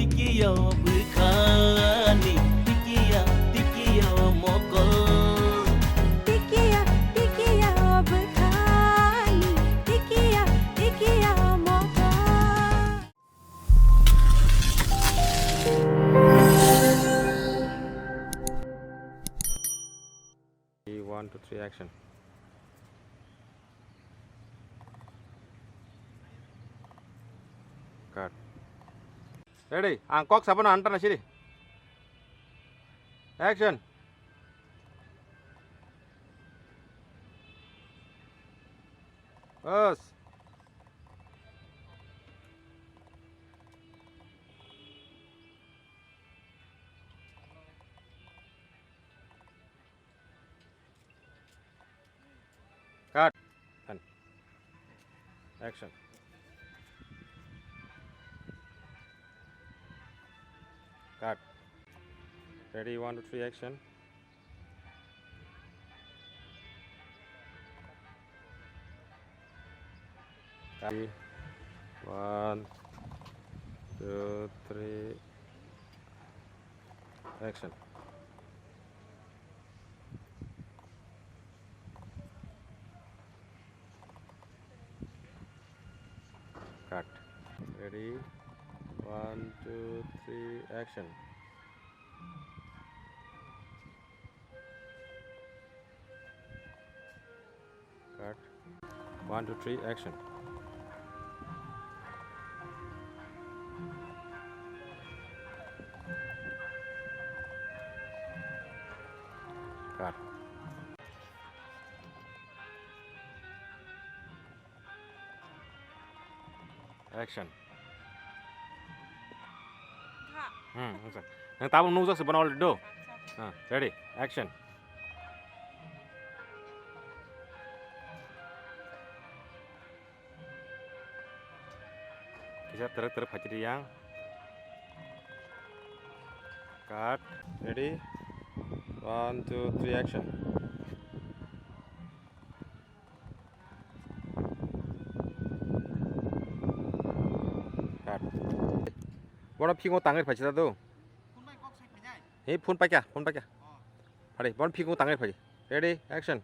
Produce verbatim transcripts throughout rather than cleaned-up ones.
Tikiya bwkhani, tikiya, tikiya mokol. Tikiya, tikiya bwkhani, tikiya, tikiya mokol. One, two, three, action. Cut. Ready? Ang kok sabono antana siri. Action. Bas. Cut. And action. Cut. Ready, one, two, three, action. Ready, one, two, three, action. Cut. Ready? One, two, three, action. Cut. One, two, three, action. Cut. Action. Hmm, action. Nang tabuk nukjak se bono already do. Acha. Ha, ready. Action. Kisa terek terek phachiri yang. Cut. Ready. One, two, three, action. Cut. Bono phingo tangwi phai sita do. He phone paikha, phone paikha. Phari, bono phingo tangwi phai. Ready, action.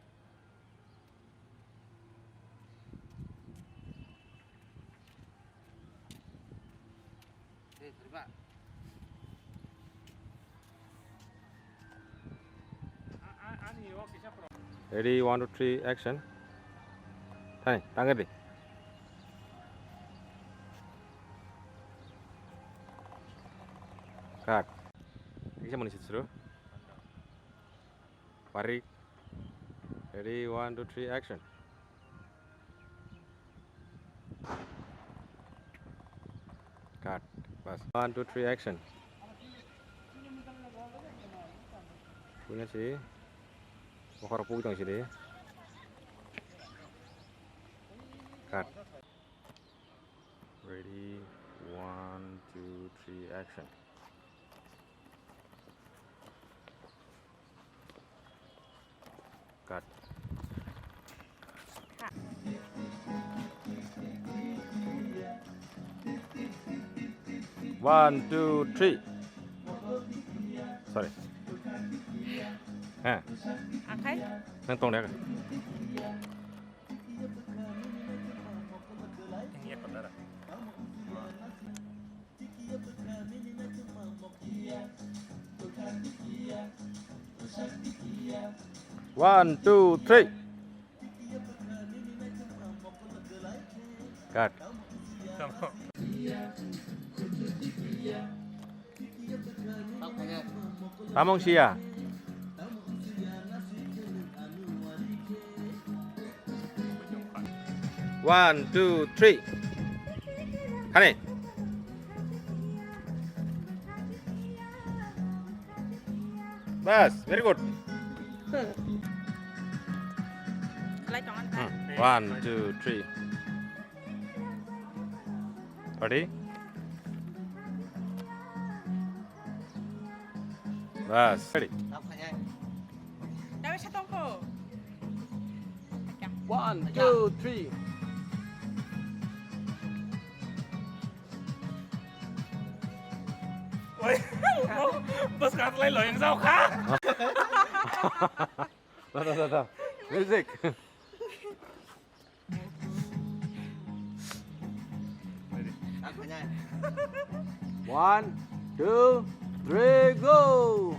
Ready, one, two, three, action. Thani, tangwi di. Cut. Kisa mani sitro. Parik. Ready, one, two, three, action. Cut. Bas. One, two, three, action. Punya si. Bokhorok pugwi tong sidi. Cut. Ready, one, two, three, action. Cut. One, two, three. Sorry. Ha. Akai? Nang tong dek. One, two, three. Cut. Tamong siya. One, two, three. Hani. Bas, very good. Khlai tong ang ta. Hmm. One, two, three. Ready? Bas, ready. Dawi sa tong ko. One, two, three. Bwskang lai lo yang jao kha. Da, da, da, da. Music. One, two, three, go!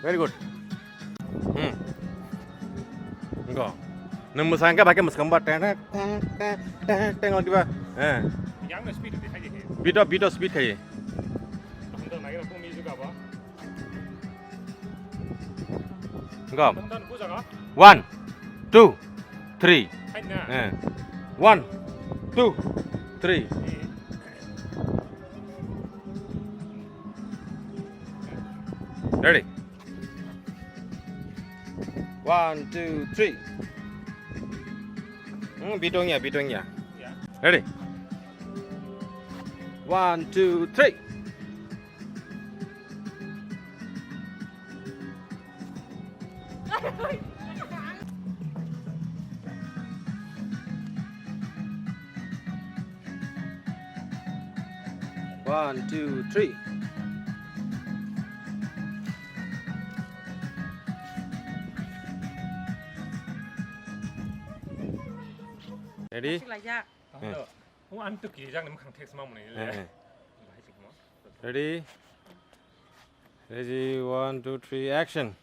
Very good. Hmm. Go. Nung mwsang khe bai khe mwsang ba teng teng teng teng teng teng teng teng. Eh. Yang no speed di khai di. Beat o, beat o speed khai. Tong tong nai ro music abo. Go. Tong tong ku jaga. One, two, three. Hai na. Eh. One, two, three. Eh. Ready? One, two, three. Hmm, beat ong ya, beat ong ya. Ya. Ready? One, two, three. One, two, three. Ready? Sik laijak. Tahan do. Ang to kijak ni mwkhang text ma mwnai le. Eh, eh. Bahai sik mo. Ready? Ready, one, two, three, action.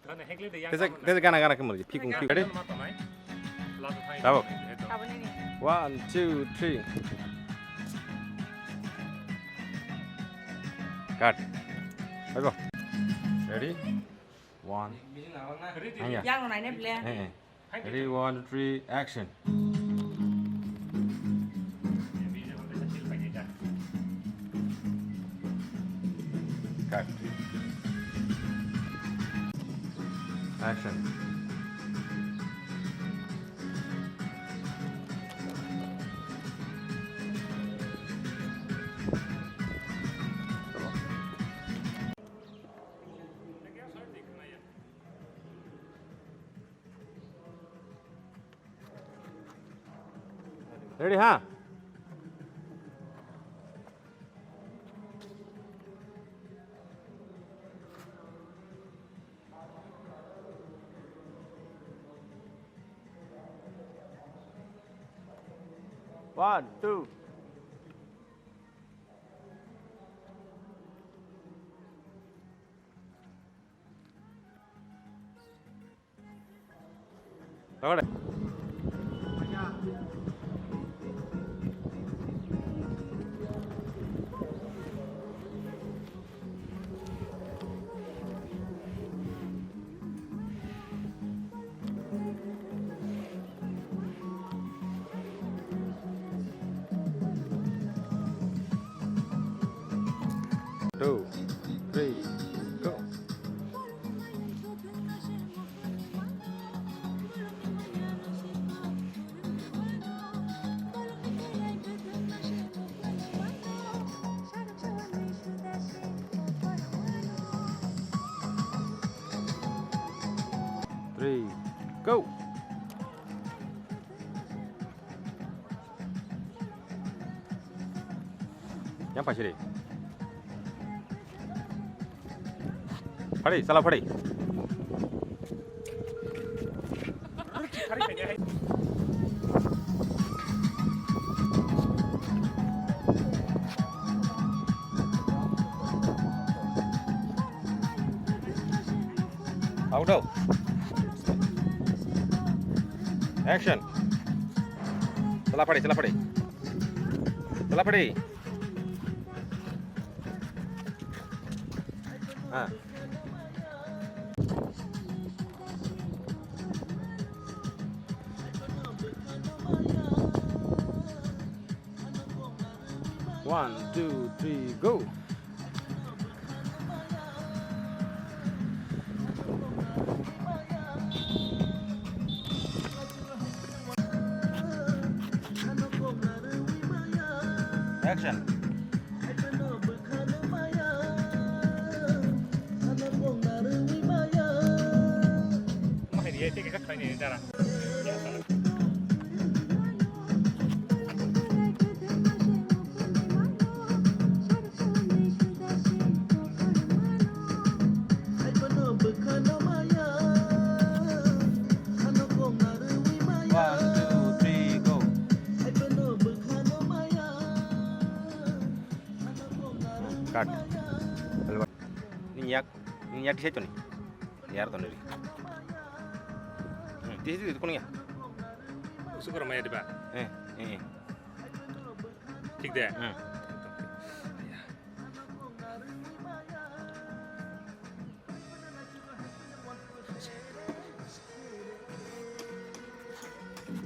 Tesa, tesa gana, gana kemar ji. Phikung, phikung. Ready? Tabuk. One, two, three. Cut. Let's go. Ready? One. Hanya. Yang no nai ne ble. Eh, eh. Ready, one, two, three, action. Cut. Action. Ready, ha? One, two. Two, three, go. Three, go. Yang pha siri. Phari, sala phari. Auto. Action. Sala phari, sala phari. Sala phari. Ah. One, two, three, go. Action. One, two, three, go. Cut. Nini yak, nini yak tisai toni. Yar toni ri. Hmm, tisai toni kono ya. Usuk kora maya diba? Eh, eh, eh. Thik de? Hmm.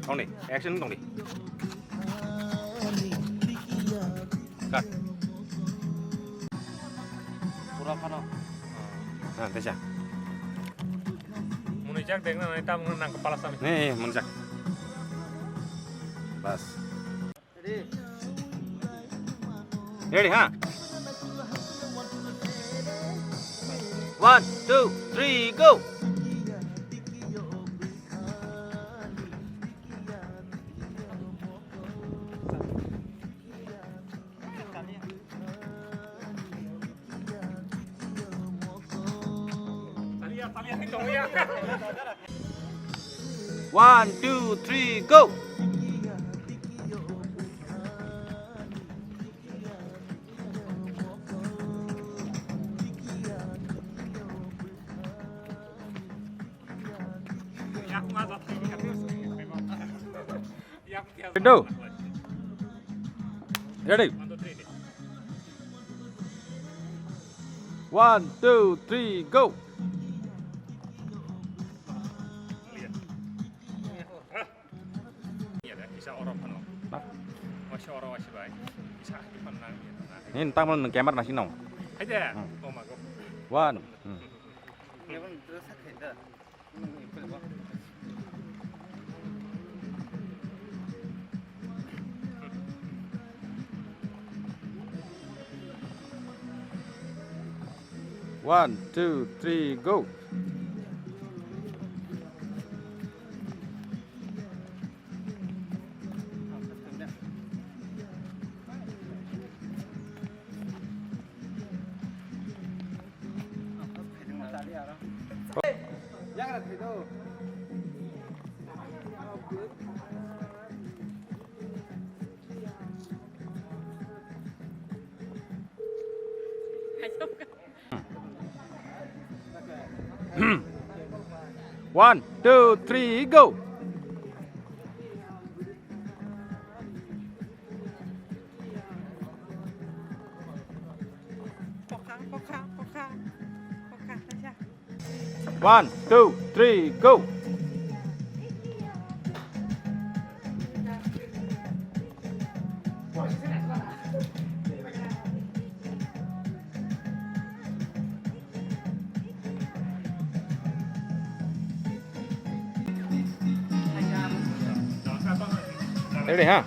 Tongdi, action tongdi. Cut. Pura khano. Ah, teisa. Muni jak dek na, nai tam nang kepala sami. Nih, nih, muni jak. Bas. Ready, ha? One, two, three, go! One, two, three, go! Ready? Ready? One, two, three, go! Isa oro phano. Waisa oro waisa bai. Isa hati phano nang ya na. Nin tamo nang camera nasi nong. Hai de. Hmm. Oh my God. One. Hmm. One, two, three, go. One, two, three, go! One, two, three, go! Ready, ha?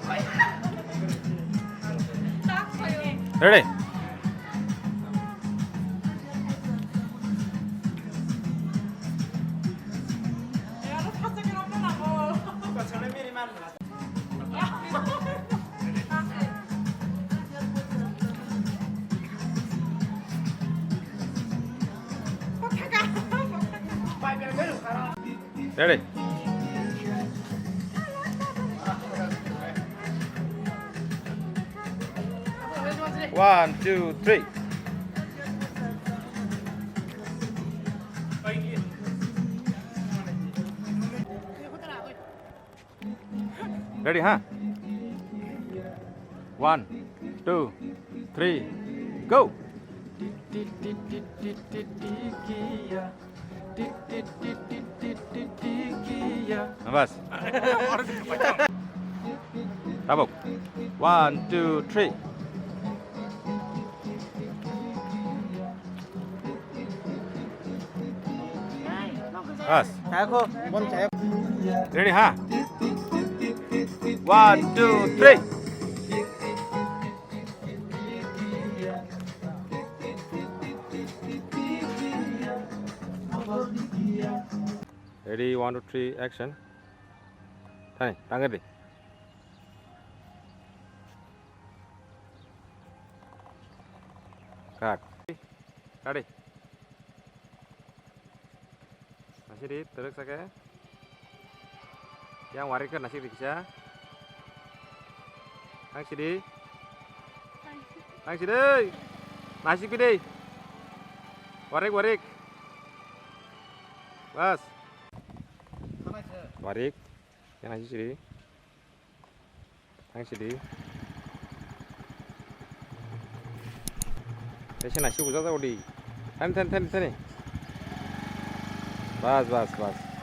Ready? Ready? One, two, three. Ready, ha? One, two, three, go! Bas. Tabuk. One, two, three. Bas. Ready, ha? One, two, three. Ready, one, two, three, action. Thani, tangir di. Cut. Ready. Nasiri, terus sake. Yang warik kan nasik dikisa. Tang sidi. Tang sidi. Nasik bidi. Warik, warik. Bas. Warik. Yang nasik sidi. Tang sidi. Tei se nasik bujak jago di. Thani, thani, thani, thani. Bas, bas, bas.